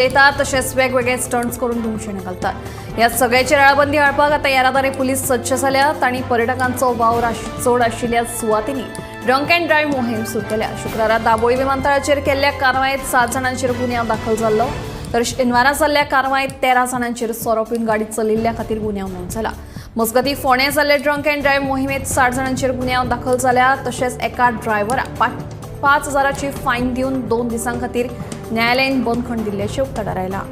येतात तशेंच वेगवेगळे स्टंट्स करून धुमशेणें घालतात. ह्या सगळ्याचेर आळाबंदी हाडपाक आतां येरादारी पुलीस सज्ज जाल्यात आनी पर्यटकांचो वावर चड आशिल्ल्या सुवातींनी ड्रंक अँड ड्रायव्ह मोहीम सुरू केल्या. शुक्रारा दाबोळी विमानतळाचेर केल्ल्या कारवायेत 7 जाणांचेर गुन्यांव दाखल जाल्लो, तर शेनवारा जाल्ल्या कारवायेत 13 जाणांचेर सोरो पिवन गाडी चलयिल्ल्या खातीर गुन्यांव नोंद जाला. मजगतीं फोंडें जाल्ले ड्रंक अँड ड्रायव्ह मोहिमेत 60 जाणांचेर गुन्यांव दाखल जाल्या, तशेंच एका ड्रायव्हराक 5,000ची फायन दिवन 2 दिसां खातीर न्यायालयीन बंदखण दिल्ल्याचें उक्ताडार आयलां.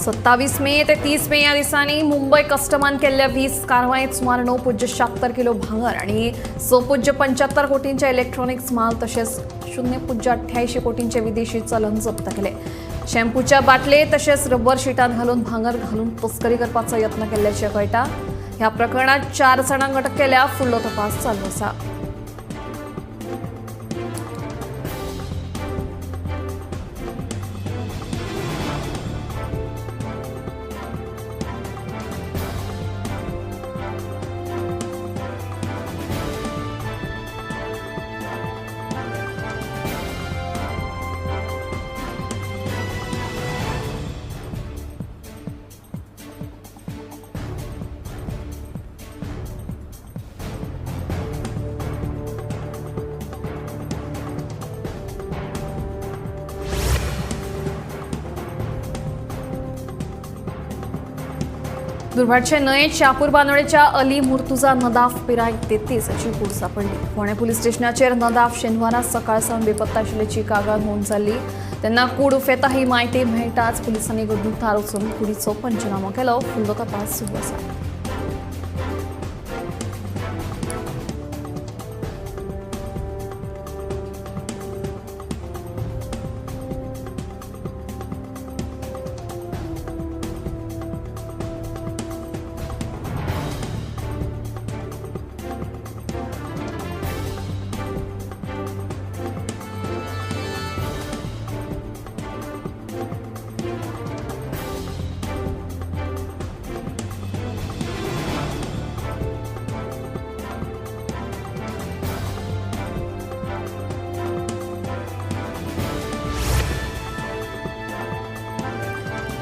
27 मे ते 30 मे या दिसांनी मुंबय कस्टमान केल्ल्या 20 कारवायेत सुमार 9.76 किलो भांगर आनी 6.75 कोटींचे इलेक्ट्रॉनिक्स माल तशेंच 0.88 कोटींचे विदेशी चलन जप्त केले. शॅम्पूच्या बाटले तशेंच रबर शिटांत घालून भांगर घालून तस्करी करपाचो यत्न केल्ल्याचें कळटा. ह्या प्रकरणात 4 जाणांक अटक केल्या. फुडलो तपास चालू आसा. दुर्भाटचे न्हंयेत शापूर बांदोडेच्या अली मुर्तुजा नदाफ पिराय 33 हाची कूड सांपडली. फोंडें पुलीस स्टेशनाचेर नदाफ शेनवारा सकाळ सावन बेपत्ता आशिल्ल्याची कागाळ नोंद जाल्ली. तेन्ना कूड उफेता ही म्हायती मेळटाच पुलिसांनी घडणूक थार वचून कुडीचो पंचनामो केलो. फुडलो तपास सुरू आसा.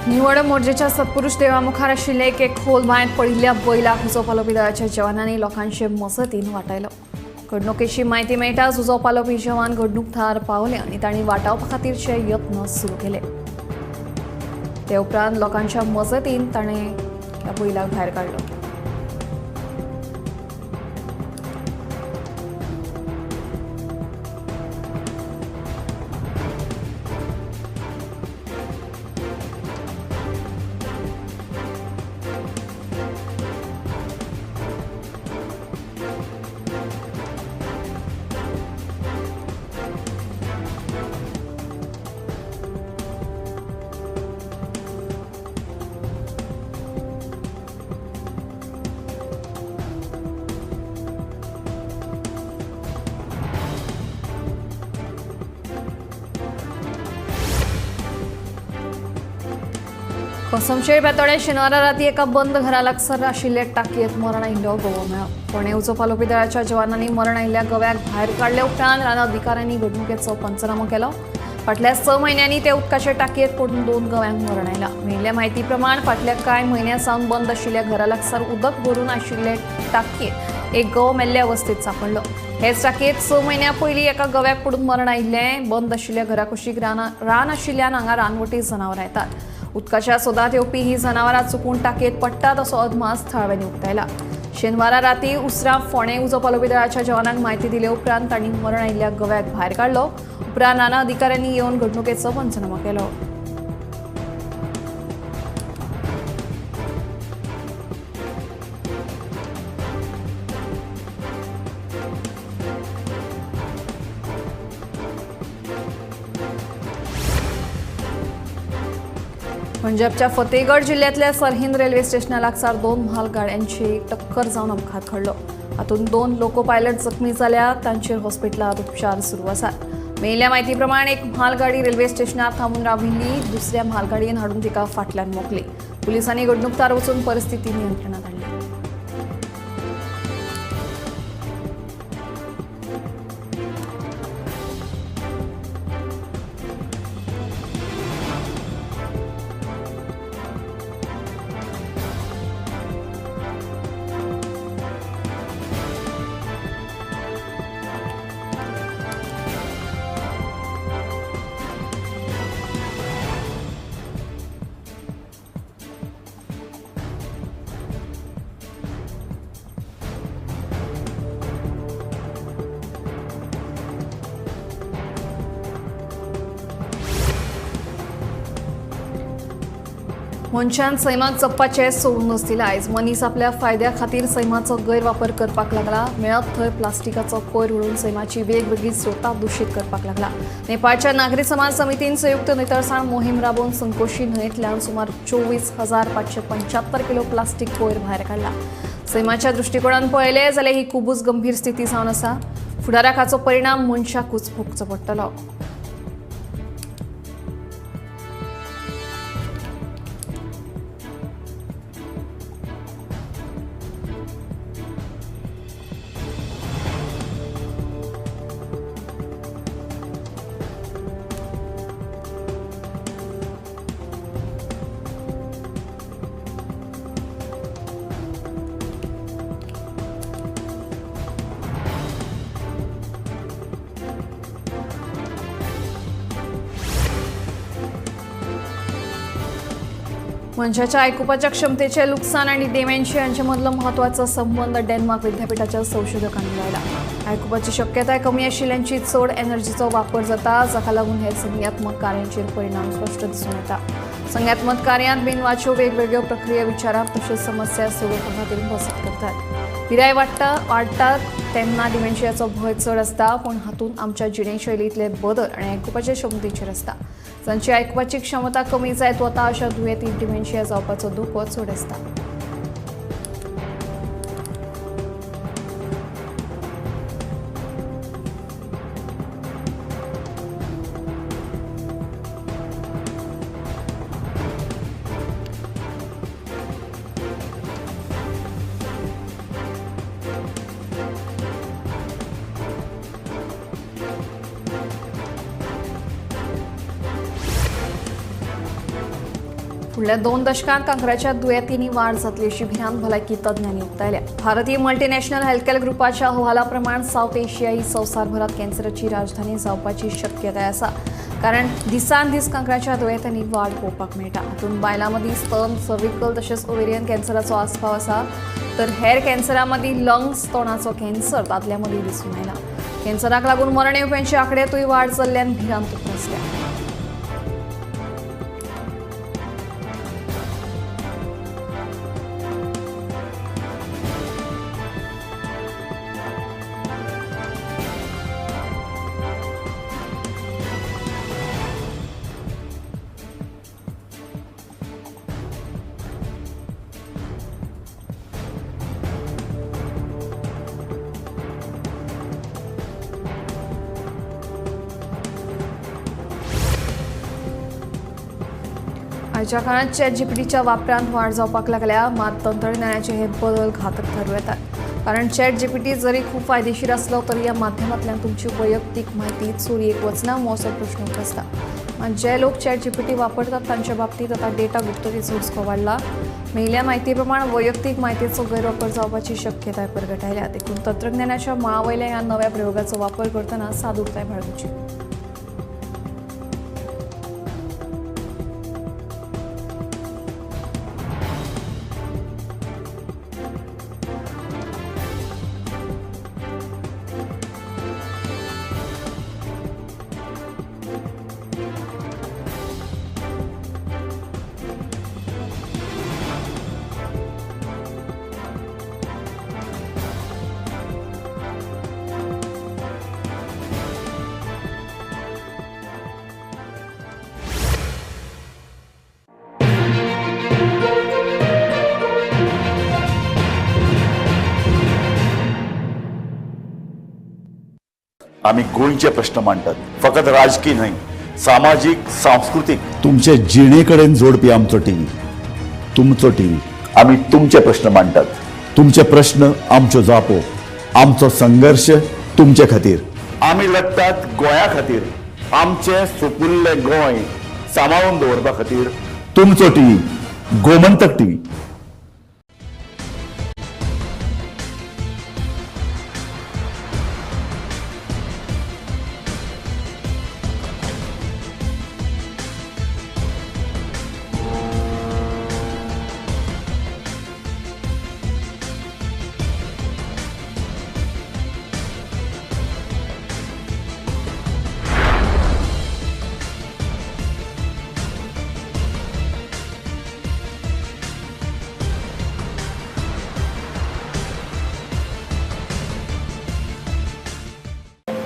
निवड मोर्जेच्या सत्पुरुष देवामुखार आशिल्ले एक खोल बांयत पडिल्ल्या बैलाक उजो पालोवपी दळाच्या जवानांनी लोकांचे मजतीन वाटायलो. घडणुकेची म्हायती मेळटाच उजो पालोवपी जवान घडणूक थळार पावले आनी तांणी वाटावपा खातीरचे यत्न सुरू केले. ते उपरांत लोकांच्या मजतीन ताणें ह्या बैलाक भायर काडलो. कसमशेळ बेतोड्या शेनवारा राती एका बंद घरा लागसर आशिल्ले टाकयेंत मरण आयिल्लो गवो मेळ्ळो. फोंडें उजो पालोवपी दळाच्या जवानांनी मरण आयिल्ल्या गव्याक भायर काडले उपरांत रान अधिकाऱ्यांनी घडणुकेचो पंचनामो केलो. फाटल्या 6 म्हयन्यांनी ते उदकाचे टाकयेंत पडून 2 गव्यांक मरण आयलां. मेळिल्ल्या म्हायती प्रमाण फाटल्या कांय म्हयन्यां सावन बंद आशिल्ल्या घरा लागसर उदक भरून आशिल्ले टाकयेंत एक गवो मेल्ले अवस्थेत सांपडलो. हेच टाकयेंत 6 म्हयन्यां पयलीं एका गव्याक पडून मरण आयिल्लें. बंद आशिल्ल्या घरा कुशीक रान आशिल्ल्यान हांगा रानवटी जनावरां येतात. उदकाच्या सोदांत येवपी ही जनावरां चुकून टाकयेंत पडटात असो अदमास थळाव्यांनी उक्तायला. शेनवारा राती उसरां फोंडें उजो पालोवपी दळाच्या जवानांक म्हायती दिले उपरांत तांणी मरण आयिल्ल्या गव्याक भायर काडलो. उपरांत रान अधिकाऱ्यांनी येवन घडणुकेचो पंचनामो केलो. पंजाबच्या फतेहगड जिल्ह्यातल्या सरहिंद रेल्वे स्टेशना लागसार 2 म्हाल गाड्यांची टक्कर जावन अपघात घडलो. हातूंत 2 लोको पायलट जखमी जाल्यात, तांचेर हॉस्पिटलांत उपचार सुरू आसात। मेळिल्ल्या म्हायती प्रमाण एक म्हालगाडी रेल्वे स्टेशनार थांबून राविल्ली, दुसऱ्या म्हालगाडयेन हाडून तिका फाटल्यान मोखली। पुलिसांनी घडणूकदार वचून परिस्थिती नियंत्रणात हाडली। मनशान सैमाक जपपाचें सोडूनच दिलां। आयज मनीस आपल्या फायद्या खातीर सैमाचो गैरवापर करपाक लागला। मेळत थंय प्लास्टिकाचो कोयर उडोवन सैमाची वेगवेगळी स्रोतां दुशीत करपाक लागला। नेपाळच्या नागरी समाज समितीन संयुक्त नितळसाण मोहीम राबोवन संकोशी न्हंयेंतल्यान सुमार 24,575 किलो प्लास्टीक कोयर भायर काडला। सैमाच्या दृश्टिकोणान पळयलें जाल्यार ही खुबूच गंभीर स्थिती जावन आसा। फुडाराक हाचो परिणाम मनशाकूच भोगचो पडटलो। मनशाच्या आयकुपाच्या क्षमतेचे लुकसाण आणि डिमेन्शिया हांचे मदलो म्हत्वाचो संबंद डेन्मार्क विद्यापीठाच्या संशोधकांनी लायला। आयकुपाची शक्यताय कमी आशिल्ल्यांची चड एनर्जीचो वापर जाता, जाका लागून हे संज्ञात्मक कार्यांचेर परिणाम स्पश्ट दिसून येता। संज्ञात्मक कार्यांत बिनवाच्यो वेगवेगळ्यो प्रक्रिया विचाराप तशेंच समस्या सोडोवपा खातीर मजत करतात। पिराय वाडटा तेन्ना डिमेन्शियाचो भंय चड आसता, पूण हातूंत आमच्या जिणेशैलींतले बदल आनी आयकुपाचे क्षमतेचेर आसता। जांची आयकुपाची क्षमता कमी जायत वता अशा दुयेंतींत डिमेन्शिया जावपाचो धोको चड आसता। फुडल्या 2 दशकांत कांक्राच्या दुयेंतींनी वाड जातली अशी भिरांत भलायकी तज्ञांनी उक्तायल्या। भारतीय मल्टीनॅशनल हेल्थकेअर ग्रुपाच्या अहवाला प्रमाण सावथ एशिया ही संवसारभरात कॅन्सराची राजधानी जावपाची शक्यताय आसा, कारण दिसान दीस कांक्राच्या दुयेंतांनी वाड पळोवपाक मेळटा। हातूंत बायलां मदीं स्तन, सर्विकल तशेंच ओवेरियन कॅन्सराचो आस्पाव आसा, तर हेर कॅन्सरा मदीं लंग्स, तोंडाचो कॅन्सर दादल्यां मदीं दिसून आयला। कॅन्सराक लागून मरण येवप्यांचे आंकड्यांतूय वाड जाल्ल्यान भिरांत उप्रासल्या। आयच्या काळांत चॅट जीपीटीच्या वापरांत वाड जावपाक लागल्या, मात तंत्रज्ञानाचे हे बदल घातक थारूं येतात। कारण चॅट जीपीटी जरी खूब फायदेशीर आसलो तरी ह्या माध्यमांतल्यान तुमची वैयक्तीक म्हायती चोरयेक वचना असो प्रश्न उप्रासता। मात जे लोक चॅट जीपीटी वापरतात तांच्या बाबतींत आतां डेटा गुप्ततेचो हुस्को वाडला। मेळिल्ल्या म्हायती प्रमाण वैयक्तीक म्हायतीचो गैरवापर जावपाची शक्यताय परगटायल्या। देखून तंत्रज्ञानाच्या मळा वयल्या ह्या नव्या प्रयोगाचो वापर करतना सादूरताय बाळगुची। आमी गोंयचे प्रश्न मांडटात, फकत राजकी न्हय, सामाजीक, सांस्कृतीक, तुमचे जिणे कडेन जोडपी आमचो टीव्ही, तुमचो टीव्ही। आमी तुमचे प्रश्न मांडटात, तुमचे प्रश्न आमच्यो जापो, आमचो संघर्श तुमचे खातीर। आमी लढटात गोंया खातीर, आमचें सुपुल्लें गोंय सांबाळून दवरपा खातीर। तुमचो टीव्ही, गोमंतक टीव्ही।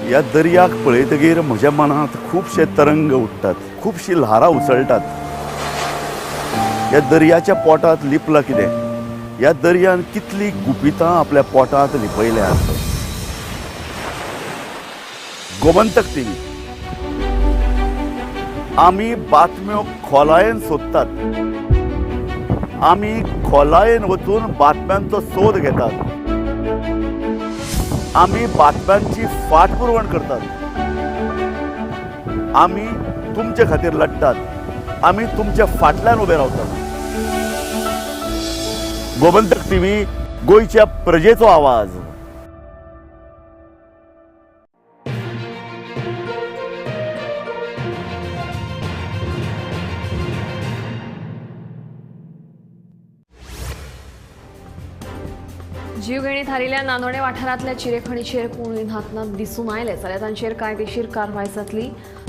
ह्या दर्याक पळयतगीर म्हज्या मनांत खुबशे तरंग उठ्ठात, खुबशी ल्हारां उसळटात। ह्या दर्याच्या पोटांत लिपलां कितें? ह्या दर्यान कितली गुपितां आपल्या पोटांत लिपयल्यात। गोमंतक टीव्ही, आमी बातम्यो खोलायेन सोदतात, आमी खोलायेन वचून बातम्यांचो सोद घेतात, आमी बातम्यांची फाटपुरवण करतात, आमी तुमचे खातीर लढटात, आमी तुमच्या फाटल्यान उबे रावतात। गोमंतक टीव्ही, गोंयच्या प्रजेचो आवाज। जीवघेणी थारिल्ल्या नानोडे वाठारांतल्या चिरेखणीचेर कोणूय न्हातना दिसून आयले जाल्यार तांचेर कायदेशीर कारवाय जातली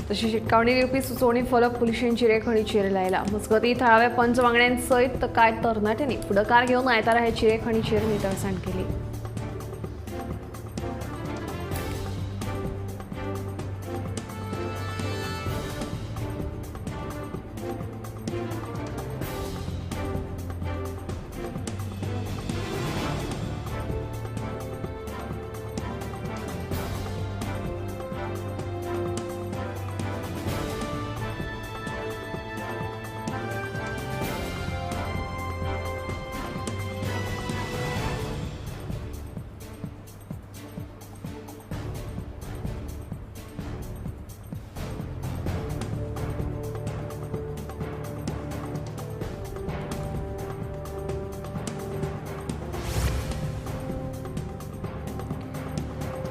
तशी शिटकावणी दिवपी सुचोवणी फलक पुलिशेन चिरेखणीचेर लायला। मजगतीं थळाव्या पंच वांगड्यां सयत कांय तरणाट्यांनी फुडाकार घेवन आयतारा हे चिरेखणीचेर नितळसाण केली।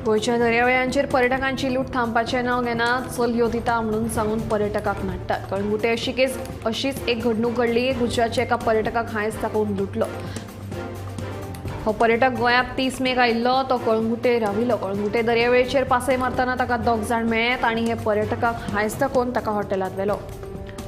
गोंयच्या दर्यावेळांचेर पर्यटकांची लूट थांबपाचें नांव घेना चलयो दिता म्हणून सांगून पर्यटकाक नाडटात। कळंगुटे अशीच एक घडणूक घडली। गुजरातच्या एका पर्यटकाक हांयस दाखोवन लुटलो। हो पर्यटक गोंयांत 30 मेक आयिल्लो, तो कळंगुटे राविल्लो। कळंगुटे दर्यावेळेचेर पासय मारतना ताका दोग जाण मेळ्ळे आनी हे पर्यटकाक हांयस दाखोवन ताका हॉटेलांत व्हेलो।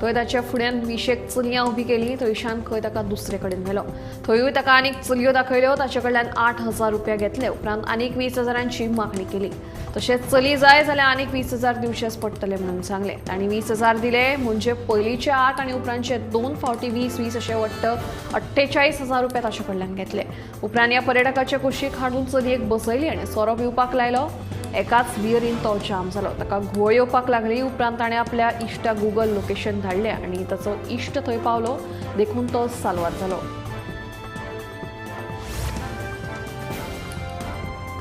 थंय ताच्या फुड्यान 20 चलयां उबी केली। थंयच्यान खंय ताका दुसरे कडेन व्हेलो। थंयूय ताका आनीक चलयो दाखयल्यो। ताचे कडल्यान 8,000 रुपया घेतले। उपरांत आनीक 20,000 मागणी केली। तशेंच चली जाय जाल्यार आनीक 20,000 दिवचेच पडटले म्हणून सांगले। तांणी 20,000 दिले म्हणजे पयलींचे 8 आनी उपरांतचे 2 फावटी 20-20 अशे वट्ट 48,000 रुपया ताचे कडल्यान घेतले। उपरांत ह्या पर्यटकाचे कुशीक हाडून चलयेक बसयली आनी सोरो पिवपाक लायलो। एकाच बियरीन तो जाम जालो। ताका घुंवळ येवपाक लागली। उपरांत ताणें आपल्या इश्टाक गुगल लोकेशन धाडलें आनी ताचो इश्ट थंय पावलो, देखून तो साल्वार जालो।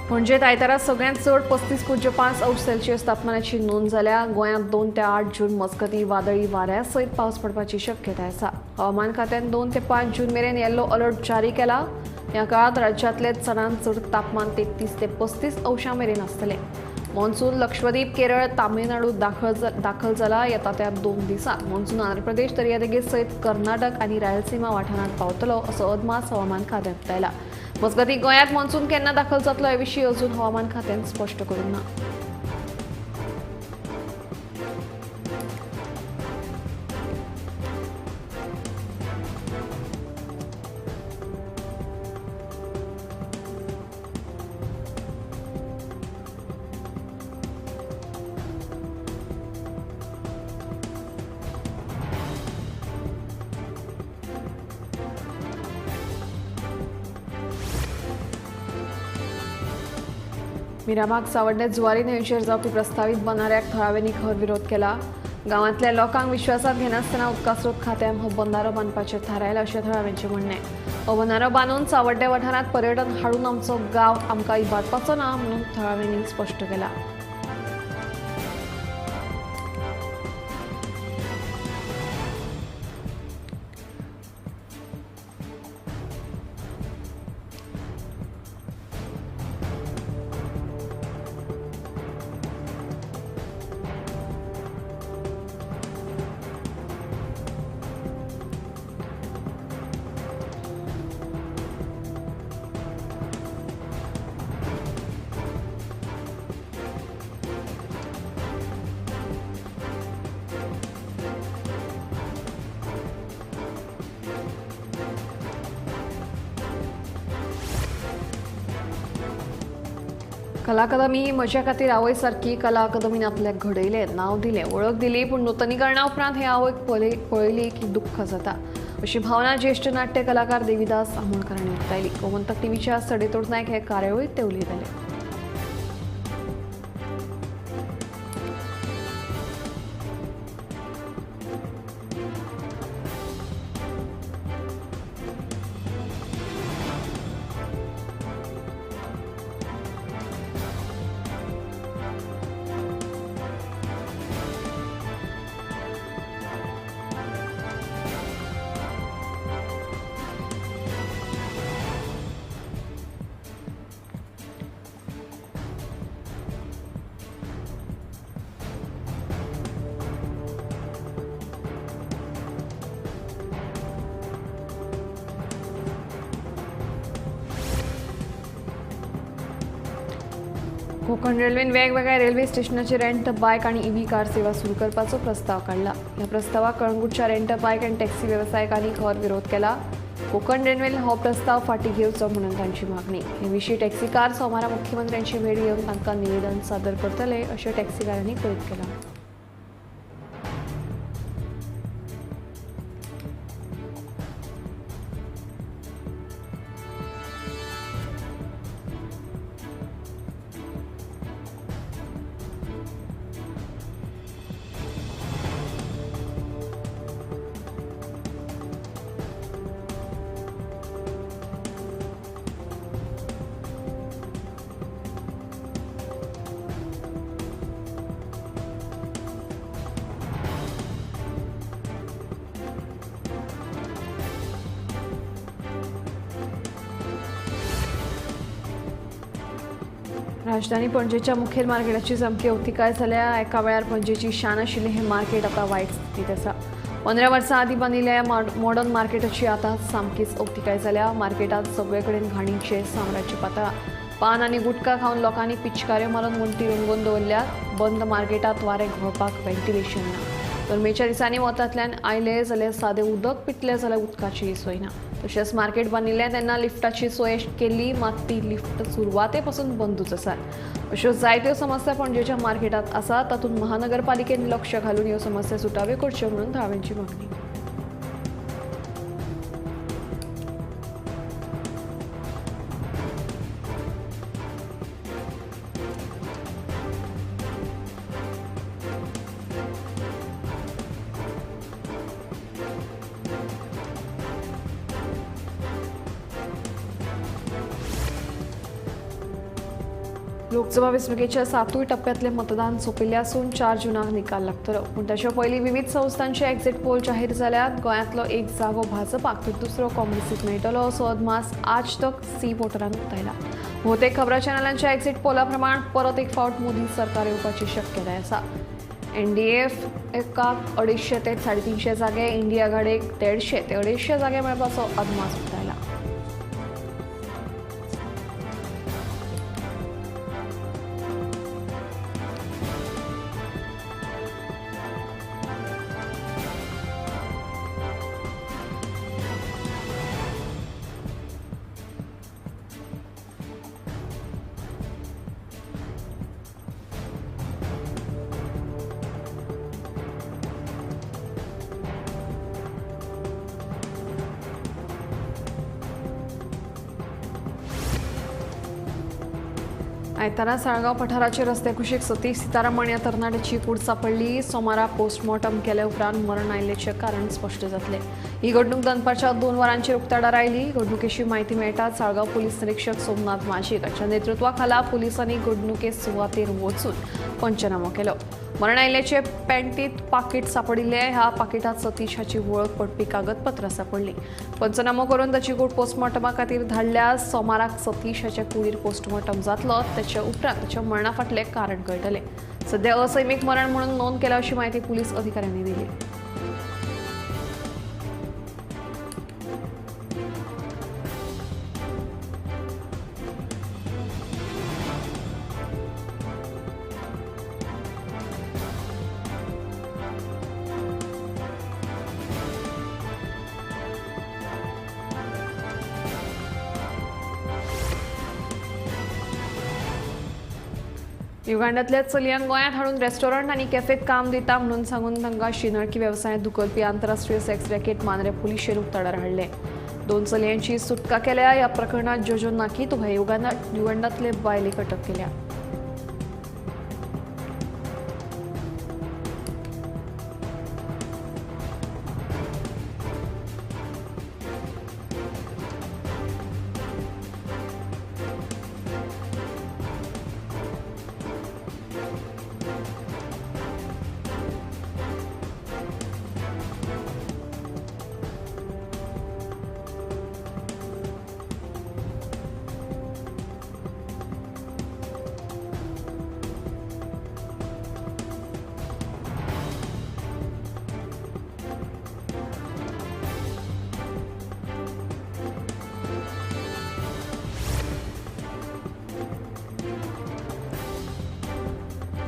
पणजेंत आयतारा सगळ्यांत चड 35.5 अंश सेल्सियस तापमानाची नोंद जाल्या। गोंयांत 2 ते 8 जून मजगतीं वादळी वाऱ्या सयत पावस पडपाची शक्यताय आसा। हवामान खात्यान 2 ते 5 जून मेरेन येल्लो अलर्ट जारी केला। ह्या काळांत राज्यांतले चडांत चड तापमान 33 ते 35 अंशां मेरेन आसतलें। मॉन्सून लक्षद्वीप, केरळ, तामिळनाडू दाखल जाला। येता त्या 2 दिसांत मॉन्सून आंध्र प्रदेश दर्यादेगे सयत कर्नाटक आनी रायलसीमा वाठारांत पावतलो असो अदमास हवामान खात्यान उक्तायला। मजगतीं गोंयांत मॉन्सून केन्ना दाखल जातलो हे विशीं अजून हवामान खात्यान स्पश्ट करूंक ना। मिराबाग सावड्डें जुवारी न्हंयचेर जावपी प्रस्तावीत बंधाऱ्याक थळाव्यांनी खर विरोध केला. गांवांतल्या लोकांक विश्वासात घेनासतना उदकास्रोत खात्यान हो बंधारो बांदपाचें थारायलां अशें थळाव्यांचें म्हणणें. हो बंधारो बांदून सावड्डें वाठारांत पर्यटन हाडून आमचो गांव आमकां इबाडपाचो ना म्हणून थळाव्यांनी स्पश्ट केलां. कला अकादमी म्हज्या खातीर आवय सारकी. कला अकादमीन आपल्याक घडयलें, नांव दिलें, वळख दिली, पूण नुतनीकरणा उपरांत हे आवयक पळयली की दुख्ख जाता अशी भावना ज्येश्ठ नाट्य कलाकार देवीदास आमोणकर हांणी उक्तायली. गोमंतक टीव्हीच्या सडेतोड नायक हे कार्यावळीत ते उलयताले. कोकण रेल्वेन वेगवेगळ्या रेल्वे स्टेशनाचेर रेंट बायक आनी ईव्ही कार सेवा सुरू करपाचो प्रस्ताव काडला. ह्या प्रस्तावाक कळंगूटच्या रेंट बायक आनी टॅक्सी वेवसायिकांनी खर विरोध केला. कोकण रेल्वेन हो प्रस्ताव फाटीं घेवचो म्हणून तांची मागणी. हे विशीं टॅक्सीकार सोमारा मुख्यमंत्र्यांची भेट घेवन तांकां निवेदन सादर करतले अशें टॅक्सीकारांनी कळीत केलां. राजधानी पणजेच्या मुखेल मार्केटाची सामकी अवतिकाय जाल्या. एका वेळार पणजेची शान आशिल्लें हें मार्केट आतां वायट स्थितींत आसा. 15 वर्सां आदीं बांदिल्ल्या मॉडर्न मार्केटाची आतां सामकीच अवतिकाय जाल्या. मार्केटांत सगळे कडेन घाणीचें साम्राज्य पातळ्ळां. पान आनी गुटखा खावन लोकांनी पिचकाऱ्यो मारून वण्टी रंगोवन दवरल्यात. बंद मार्केटांत वारें घोळपाक व्हेंटिलेशन ना. गरमेच्या दिसांनी वतांतल्यान आयले जाल्यार सादें उदक पितले जाल्यार उदकाची सोय ना. तशेंच मार्केट बांदिल्लें तेन्ना लिफ्टाची सोय केल्ली, मात ती लिफ्ट सुरवाते पासून बंदूच आसात. अश्यो जायत्यो समस्या पणजेच्या मार्केटांत आसात. तातूंत महानगरपालिकेन लक्ष घालून ह्यो समस्या सुटाव्यो करच्यो म्हणून थळाव्यांची मागणी. लोकसभा वेंचणुकेच्या 7 टप्प्यांतलें मतदान सोंपिल्लें आसून 4 जूनाक निकाल लागतलो. पूण ताच्या पयलीं विविध संस्थांचे एक्झिट पोल जाहीर जाल्यात. गोंयांतलो एक जागो भाजपाक तर दुसरो काँग्रेसीक मेळटलो असो अदमास आज तक सी वोटरान उक्तायला. भोवतेक खबरां चॅनलांच्या एक्झिट पोला प्रमाण परत एक फावट मोदी सरकार येवपाची शक्यताय आसा. एनडीएफ एकाक 250 ते 350 जागे, इंडिया आघाडेक 150 ते 250 जागे मेळपाचो अदमास उक्तायला. आयतारा साळगांव पठाराचे रस्ते कुशीक सतीश सीतारामन ह्या तरणाट्याची कूड सांपडली. सोमारा पोस्टमॉर्टम केले उपरांत मरण आयिल्ल्याचें कारण स्पश्ट जातलें. ही घडणूक दनपारच्या 2 वरांचेर उक्ताडार आयली. घडणुकेची म्हायती मेळटात साळगांव पुलीस निरीक्षक सोमनाथ माजीक हांच्या नेतृत्वाखाला पुलिसांनी घडणुके सुवातेर वचून पंचनामो केलो. मरण आयिल्ल्याचे पॅन्टीत पाकीट सांपडिल्लें. ह्या पाकिटांत सतीश हाची वळख पटपी कागदपत्रां सांपडलीं. पंचनामो करून ताची कूड पोस्टमॉर्टमा खातीर धाडल्या. सोमाराक सतीश हाच्या कुडीर पोस्टमॉर्टम जातलो. ताच्या उपरांत ताच्या मरणा फाटलें कारण कळटलें. सध्या असैमीक मरण म्हणून नोंद केल्या अशी म्हायती पुलीस अधिकाऱ्यांनी दिली. युगांडातल्या चलयांक गोंयांत हाडून रेस्टॉरंट आनी कॅफेत काम दिता म्हणून सांगून तांकां शिनळकी वेवसायांत धुकलपी आंतरराष्ट्रीय सेक्स रॅकेट मांद्रे पुलिशेन उक्ताडार हाडलें. 2 चलयांची सुटका केल्या. ह्या प्रकरणात जोजो नाकीतो हे युगांडातले बायलेक अटक केल्या.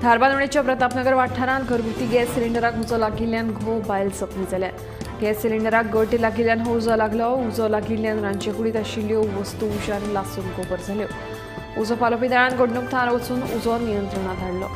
धारबांदोडेच्या प्रतापनगर वाठारांत घरगुती गॅस सिलिंडराक उजो लागिल्ल्यान घोव बायल जखमी जाल्या. गॅस सिलिंडराक गळटी लागिल्ल्यान हो उजो लागलो. उजो लागिल्ल्यान रांदचे कुडींत आशिल्ल्यो वस्तू उज्यान लासून गोबर जाल्यो. उजो पालोवपी दळान घडणूक थळार वचून उजो नियंत्रणांत हाडलो.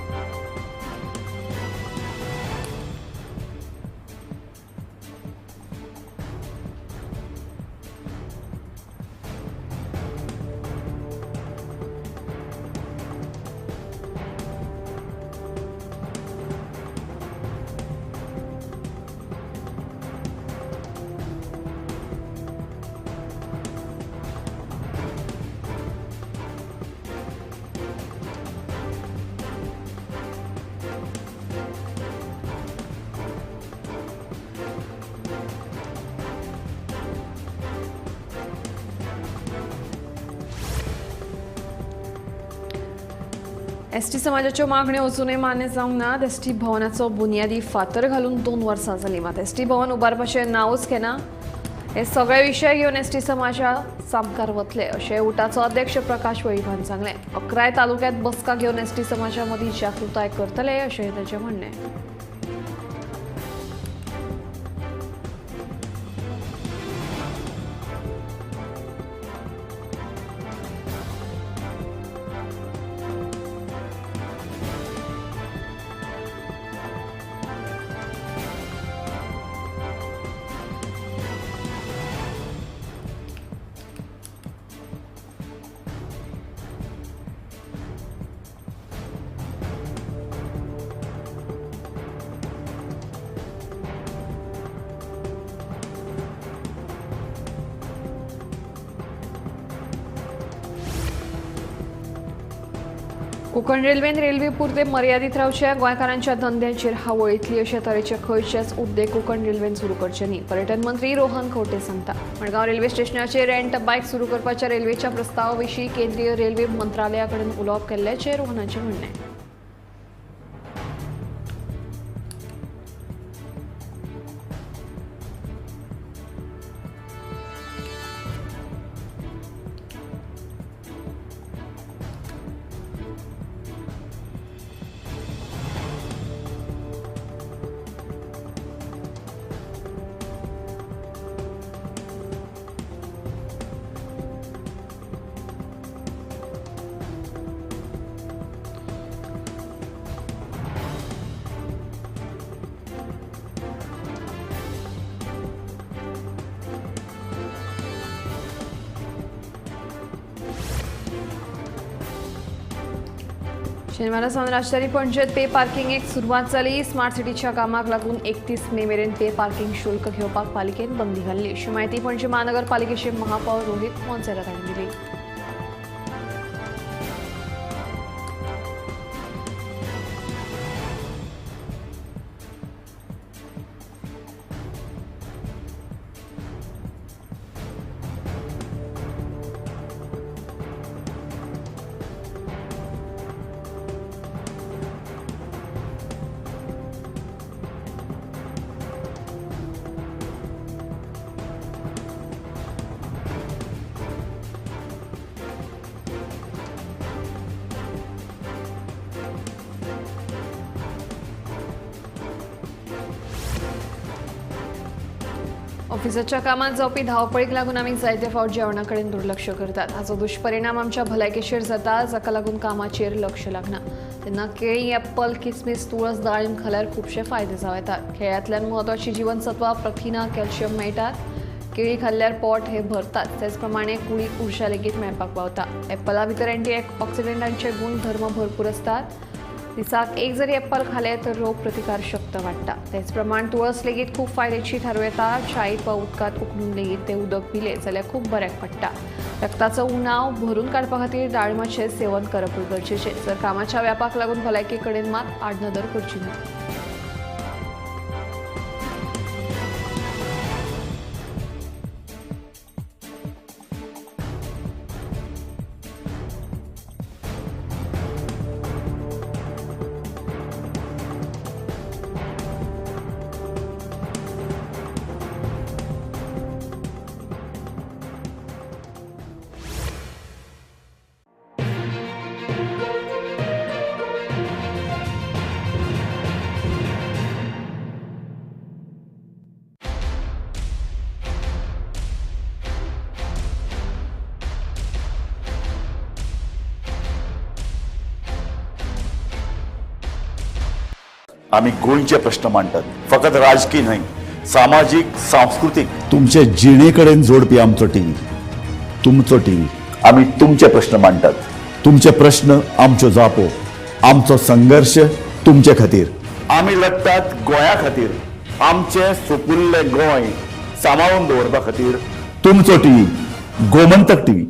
एसटी समाजाच्यो मागण्यो अजुनूय मान्य जावंक नात. एसटी भवनाचो बुन्यादी फातर घालून 2 वर्सां जालीं, मात एसटी भवन उबारपाचें नांवूच घेना. हे सगळे विशय घेवन एसटी समाजा सामकार वतले अशें उटाचो अध्यक्ष प्रकाश वेळीपान सांगलें. 11 तालुक्यांत बसका घेवन एसटी समाजा मदीं जागृताय करतले अशें ताचें म्हणणें. कोकण रेल्वेन रेल्वे पुरते मर्यादीत रावचे, गोंयकारांच्या धंद्यांचेर हावळ येतली अशे तरेचे खंयचेच उद्देग कोकण रेल्वेन सुरू करचे न्ही, पर्यटन मंत्री रोहन खंवटे सांगता. मडगांव रेल्वे स्टेशनाचेर रेंट बायक सुरू करपाच्या रेल्वेच्या प्रस्तावा विशीं केंद्रीय रेल्वे मंत्रालया कडेन उलोवप केल्ल्याचें रोहनाचें म्हणणें. शेनवारा सावन राजधानी पणजेत पे पार्किंगेक सुरवात जाली. स्मार्ट सिटीच्या कामाक लागून 31 मे मेरेन पे पार्किंग शुल्क घेवपाक पालिकेन बंदी घाल्ली अशी म्हायती पणजे महानगरपालिकेचे महापौर रोहित मोन्सेरात हांणी दिली. ऑफिसाच्या कामात जावपी धांवपळीक लागून आमी जायते फावट जेवणा कडेन दुर्लक्ष करतात. हाचो दुश्परिणाम आमच्या भलायकेचेर जाता, जाका लागून कामाचेर लक्ष लागना. तेन्ना केळीं, एप्पल, किसमीस, तुळस, दाळीम खाल्यार खुबशे फायदे जावं येतात. केळ्यांतल्यान म्हत्वाचीं जिवनसत्वां, प्रथिनां, कॅल्शियम मेळटात. केळीं खाल्ल्यार पोट हे भरतात, तेच प्रमाणे कुडीक उर्जा लेगीत मेळपाक पावता. एप्पला भितर अँटी ऑक्सिडंटांचे गुणधर्म भरपूर आसतात. दिसाक एक जरी एप्पल खालें तर रोग प्रतिकार शक्त वाडटा. तेच प्रमाण तुळस लेगीत खूब फायद्याची थारूं येता. च्यायेंत वा उदकांत उकडून लेगीत तें उदक पिलें जाल्यार खूब बऱ्याक पडटा. रक्ताचो उणाव भरून काडपा खातीर दाळमाचें सेवन करपूय गरजेचें. जर कामाच्या व्यापाक लागून भलायके कडेन मात आडनदर करची न्हय. आमी गोंयचे प्रश्न मांडटात, फकत राजकी न्हय, सामाजीक, सांस्कृतीक, तुमचे जिणे कडेन जोडपी आमचो टीव्ही, तुमचो टीव्ही. आमी तुमचे प्रश्न मांडटात, तुमचे प्रश्न आमच्यो जापो, आमचो संघर्श तुमचे खातीर. आमी लढटात गोंया खातीर, आमचें सुपुल्लें गोंय सांबाळून दवरपा खातीर. तुमचो टीव्ही, गोमंतक टीव्ही.